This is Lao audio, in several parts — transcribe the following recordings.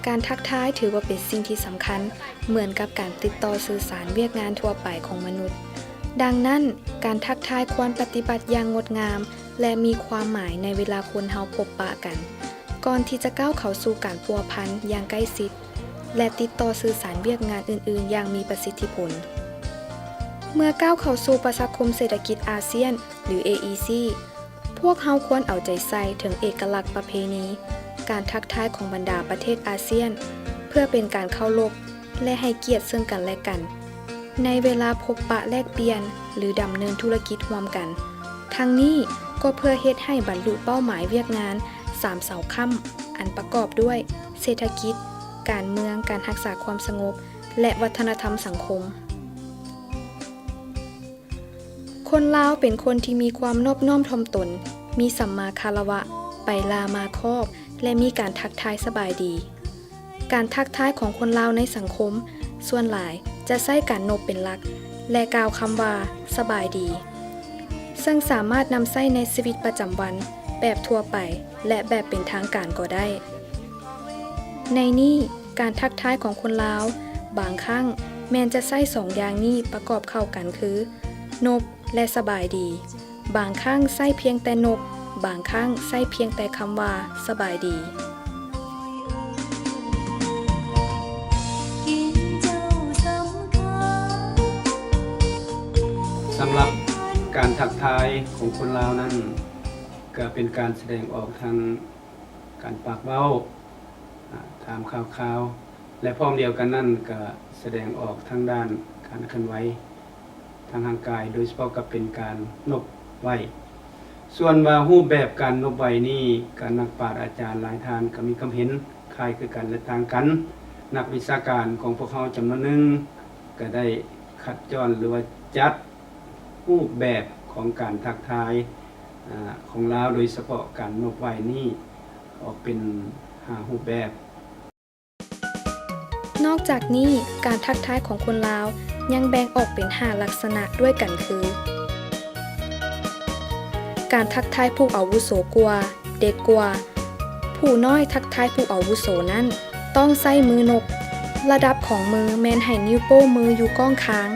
ການທັກທາຍຖືວ່າເປັນສິ່ງທີ່ສຳຄັນ ເໝືອນກັບການຕິດຕໍ່ສື່ສານວຽກງານທົ່ວໄປຂອງມະນຸດ. ດັ່ງນັ້ນ, ການທັກທາຍຄວນປະຕິບັດຢ່າງງົດງາມ ແລະ ມີຄວາມໝາຍໃນເວລາຄົນເຮົາພົບປະກັນ, ກ່ອນທີ່ຈະກ້າວເຂົ້າສູ່ການພົວພັນຢ່າງໃກ້ຊິດ ແລະ ຕິດຕໍ່ສື່ສານວຽກງານອື່ນໆຢ່າງມີປະສິດທິຜົນ. ເມື່ອກ້າວເຂົ້າສູ່ປະຊາຄົມເສດຖະກິດອາຊຽນ ຫຼື ເອອີຊີ, ພວກເຮົາຄວນເອົາໃຈໃສ່ເຖິງເອກະລັກປະເພນີ, ການທັກທາຍຂອງບັນດາປະເທດອາຊຽນ ເພື່ອເປັນການເຄົາລົບ ແລະ ໃຫ້ກຽດເຊິ່ງກັນແລະກັນ ໃນເວລາພົບປະແລກປ່ຽນ ຫຼື ດຳເນີນທຸລະກິດຮ່ວມກັນ. ທັງນີ້ກໍເພື່ອເຮັດໃຫ້ບັນລຸເປົ້າໝາຍວຽກງານສາມເສົາຄ້ຳ ອັນປະກອບດ້ວຍ ເສດຖະກິດ, ການເມືອງ, ການຮັກສາຄວາມສະຫງົບ ແລະ ວັດທະນະທຳສັງຄົມ. ຄົນລາວເປັນຄົນທີ່ມີຄວາມນອບນ້ອມຖ່ອມຕົນ, ມີສຳມາຄາລະວະ, ໄປລາມາຄອບ ແລະ ມີການທັກທາຍສະບາຍດີ. ການທັກທາຍຂອງຄົນລາວໃນສັງຄົມສ່ວນຫຼາຍຈະໃຊ້ການນົບເປັນຫຼັກ ແລະ ກ່າວຄຳວ່າ ສະບາຍດີ, ເຊິ່ງສາມາດນຳໃຊ້ໃນຊີວິດປະຈຳວັນແບບທົ່ວໄປ ແລະ ແບບເປັນທາງການກໍໄດ້. ໃນນີ້, ການທັກທາຍຂອງຄົນລາວບາງຄັ້ງແມ່ນຈະໃຊ້ສອງຢ່າງນີ້ປະກອບເຂົ້າກັນຄື ນົບ ແລະ ສະບາຍດີ. ບາງຄັ້ງໃຊ້ພຽງແຕ່ນົບ, ບາງຄັ້ງໃຊ້ພຽງແຕ່ຄຳວ່າ ສະບາຍດີ. ສຳລັບການທັກທາຍຂອງຄົນລາວນັ້ນ ກໍເປັນການສະແດງອອກທາງການປາກເວົ້າ, ອາ, ຖາມຂ່າວຄາວ ແລະ ພ້ອມດຽວກັນນັ້ນກໍສະແດງອອກທາງດ້ານການເຄື່ອນໄຫວທາງຮ່າງກາຍ, ໂດຍສະເພາະກໍເປັນການນົບໄຫວ້. ສ່ວນວ່າຮູບແບບການນົບໄຫວ້ນີ້, ກໍນັກປາດອາຈານຫຼາຍທ່ານກໍມີຄຳເຫັນຄ້າຍຄືກັນ ແລະ ຕ່າງກັນ. ນັກວິຊາການຂອງພວກເຮົາຈຳນວນໜຶ່ງກໍໄດ້ຄັດຈ້ອນ ຫຼືວ່າຈັດ ຮູບແບບຂອງການທັກທາຍ, ອາ, ຂອງລາວ, ໂດຍສະເພາະການນົບໄຫວ້ນີ້ ອອກເປັນຫ້າຮູບແບບ. ນອກຈາກນີ້, ການທັກທາຍຂອງຄົນລາວຍັງແບ່ງອອກເປັນຫ້າລັກສະນະດ້ວຍກັນຄື, ການທັກທາຍຜູ້ອາວຸໂສກວ່າ, ເດັກກວ່າ. ຜູ້ນ້ອຍທັກທາຍຜູ້ອາວຸໂສນັ້ນ ຕ້ອງໃຊ້ມືນົບ. ລະດັບຂອງມືແມ່ນໃຫ້ນິ້ວໂປ້ມືຢູ່ກ້ອງຄາງ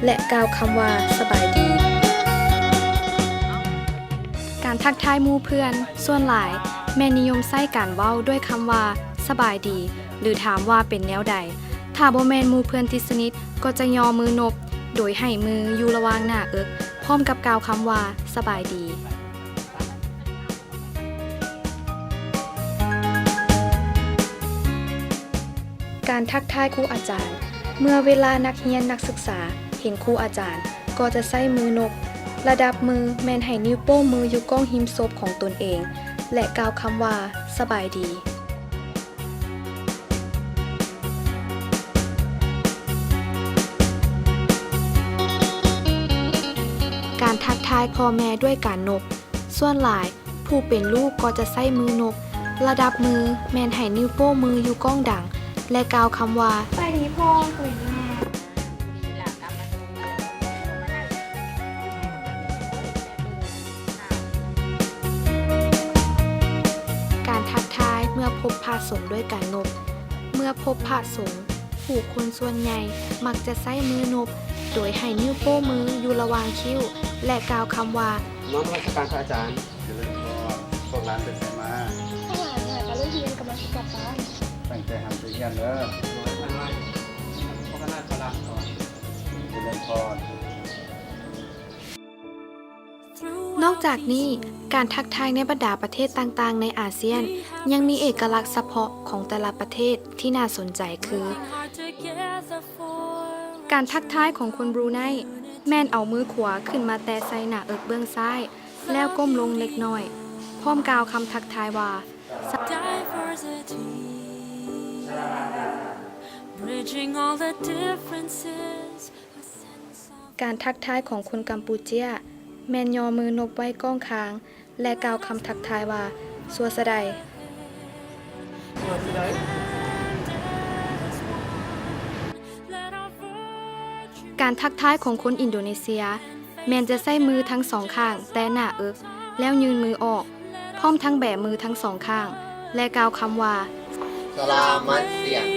ແລະ ກ່າວຄຳວ່າ ສະບາຍດີ. ການທັກທາຍໝູ່ເພື່ອນສ່ວນຫຼາຍແມ່ນນິຍົມໃຊ້ການເວົ້າດ້ວຍຄຳວ່າ ສະບາຍດີ ຫຼື ຖາມວ່າເປັນແນວໃດ. ຖ້າບໍ່ແມ່ນໝູ່ເພື່ອນຕິດສະໜິດ ກໍຈະຍໍມືນົບ ໂດຍໃຫ້ມືຢູ່ລະຫວ່າງໜ້າເອິກ ພ້ອມກັບກ່າວຄຳວ່າ ສະບາຍດີ. ການທັກທາຍຄູອາຈານ. ເມື່ອເວລານັກຮຽນນັກສຶກສາເຫັນຄູອາຈານ ກໍຈະໃຊ້ມືນົບ. ລະດັບມືແມ່ນໃຫ້ນິ້ວໂປ້ມືຢູ່ກ້ອງຮິມສົບຂອງຕົນເອງ ແລະ ກ່າວຄຳວ່າ ສະບາຍດີ. ການທັກທາຍພໍ່ແມ່ດ້ວຍການນົບ. ສ່ວນຫຼາຍ ຜູ້ເປັນລູກກໍຈະໃຊ້ມືນົບ. ລະດັບມືແມ່ນໃຫ້ນິ້ວໂປ້ມືຢູ່ກ້ອງດັງ ແລະ ກ່າວຄຳວ່າ ສະບາຍດີພໍ່ ສະບາຍດີແມ່. ການທັກທາຍເມື່ອພົບພະສົງດ້ວຍການນົບ. ເມື່ອພົບພະສົງ, ຜູ້ຄົນສ່ວນໃຫຍ່ມັກຈະໃຊ້ມືນົບ ໂດຍໃຫ້ນິ້ວໂປ້ມືຢູ່ລະຫວ່າງຄິ້ວ ແລະ ກ່າວຄຳວ່າ ນ້ອມນະມັດສະການພະອາຈານ. ຈະເລີນພອນ. ພວກຫຼານໄປໃສມາ? ພວກຫຼານມາຈາກໂຮງຮຽນ ກຳລັງຊິກັບບ້ານ. ຕັ້ງໃຈຮ່ຳໃຈຮຽນເດີ. ໂດຍ ພະນາຍ. ພວກຄະນະກໍລາກ່ອນ. ຈະເລີນພອນ. ນອກຈາກນີ້, ການທັກທາຍໃນບັນດາປະເທດຕ່າງໆໃນອາຊຽນ ຍັງມີເອກະລັກສະເພາະຂອງແຕ່ລະປະເທດທີ່ໜ້າສົນໃຈຄື, ການທັກທາຍຂອງຄົນບຣູໄນແມ່ນເອົາມືຂວາຂຶ້ນມາແຕະໃສ່ໜ້າເອິກເບື້ອງຊ້າຍ ແລ້ວກົ້ມລົງເລັກນ້ອຍ ພ້ອມກ່າວຄຳທັກທາຍວ່າ Bridging all the differences. ການທັກທາຍຂອງຄົນກຳປູເຈຍແມ່ນຍໍມືນົບໄວ້ກ້ອງຄາງ ແລະ ກ່າວຄຳທັກທາຍວ່າ ສັວສະໄດ. ການທັກທາຍຂອງຄົນອິນໂດເນເຊຍແມ່ນຈະໃຊ້ມືທັງສອງຂ້າງແຕະໜ້າເອິກ ແລ້ວຍື່ນມືອອກ ພ້ອມທັງແບມືທັງສອງຂ້າງ ແລະ ກ່າວຄຳວ່າ Selamat siang.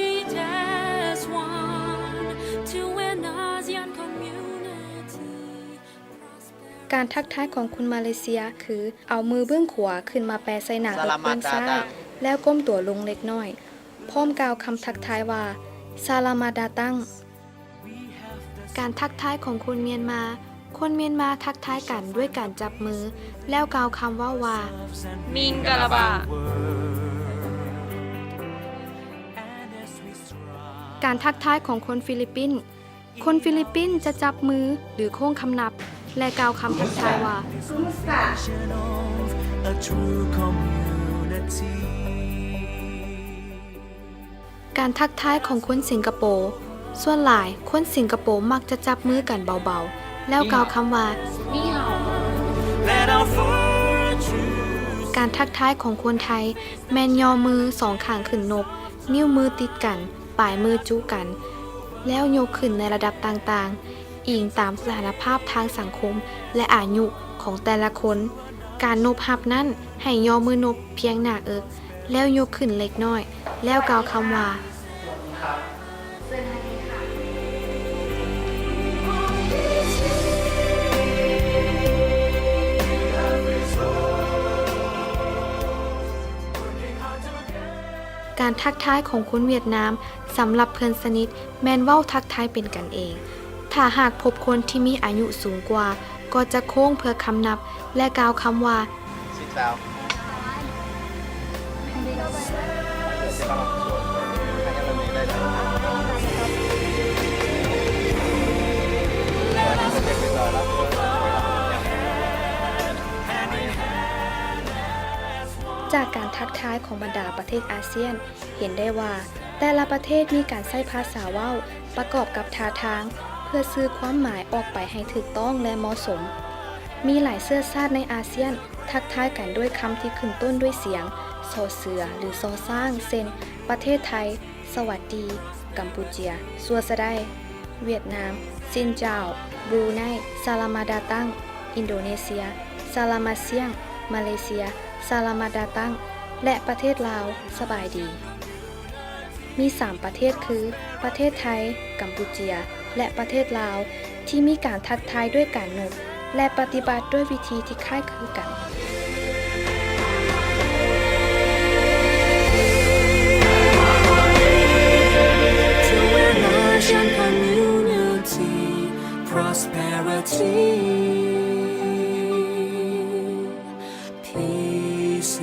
ການທັກທາຍຂອງຄົນມາເລເຊຍຄື ເອົາມືເບື້ອງຂວາຂຶ້ນມາແປໃສ່ໜ້າອົກເບື້ອງຊ້າຍ ແລ້ວກົ້ມຕົວລົງເລັກນ້ອຍ ພ້ອມກ່າວຄຳທັກທາຍວ່າ Selamat datang. ການທັກທາຍຂອງຄົນມຽນມາ, ຄົນມຽນມາທັກທາຍກັນດ້ວຍການຈັບມື ແລ້ວກ່າວຄຳເວົ້າວ່າ Minggalaba. ການທັກທາຍຂອງຄົນຟີລິບປິນ, ຄົນຟີລິບປິນຈະຈັບມື ຫຼື ໂຄ້ງຄຳນັບ ແລະ ກ່າວຄຳທັກທາຍວ່າ ການທັກທາຍຂອງຄົນສິງກະໂປ, ສ່ວນຫຼາຍຄົນສິງກະໂປມັກຈະຈັບມືກັນເບົາໆ ແລ້ວກ່າວຄຳວ່າ Ni hao. ການທັກທາຍຂອງຄົນໄທແມ່ນຍໍມືສອງຂ້າງຂຶ້ນນົບ, ນິ້ວມືຕິດກັນ, ປາຍມືຈຸກັນ ແລ້ວຍົກຂຶ້ນໃນລະດັບຕ່າງໆ ອີງຕາມສະຖານະພາບທາງສັງຄົມ ແລະ ອາຍຸຂອງແຕ່ລະຄົນ. ການນົບຮັບນັ້ນໃຫ້ຍໍມືນົບພຽງໜ້າເອິກ ແລ້ວຍົກຂຶ້ນເລັກນ້ອຍ ແລ້ວກ່າວຄຳວ່າ ການທັກທາຍຂອງຄົນຫວຽດນາມສຳລັບເພື່ອນສະໜິດແມ່ນເວົ້າທັກທາຍເປັນກັນເອງ. ຖ້າຫາກພົບຄົນທີ່ມີອາຍຸສູງກວ່າ ກໍຈະໂຄ້ງເພື່ອຄຳນັບ ແລະ ກ່າວຄຳວ່າ Xin chào. ຈາກການທັກທາຍຂອງບັນດາປະເທດອາຊຽນ ເຫັນໄດ້ວ່າແຕ່ລະປະເທດມີການໃຊ້ພາສາເວົ້າປະກອບກັບທ່າທາງ ເພື່ອສື່ຄວາມໝາຍອອກໄປໃຫ້ຖືກຕ້ອງ ແລະ ເໝາະສົມ. ມີຫຼາຍເຊື້ອຊາດໃນອາຊຽນທັກທາຍກັນດ້ວຍຄຳທີ່ຂຶ້ນຕົ້ນດ້ວຍສຽງ ຊໍເສືອ ຫຼື ຊໍຊ້າງ ເຊັ່ນ ປະເທດໄທ ສະຫວັດດີ, ກຳປູເຈຍ ຊົ່ວຊະໄດ, ຫວຽດນາມ Xin chào, ບຣູໄນ Selamat datang, ອິນໂດເນເຊຍ Selamat siang, ມາເລເຊຍ Selamat datang ແລະ ປະເທດລາວ ສະບາຍດີ. ມີສາມປະເທດຄື ປະເທດໄທ, ກຳປູເຈຍ ແລະ ປະເທດລາວ ທີ່ມີການທັກທາຍດ້ວຍການນົບ ແລະ ປະຕິບັດດ້ວຍວິທີທີ່ຄ້າຍຄືກັນ. To an Asian community, prosperity, peace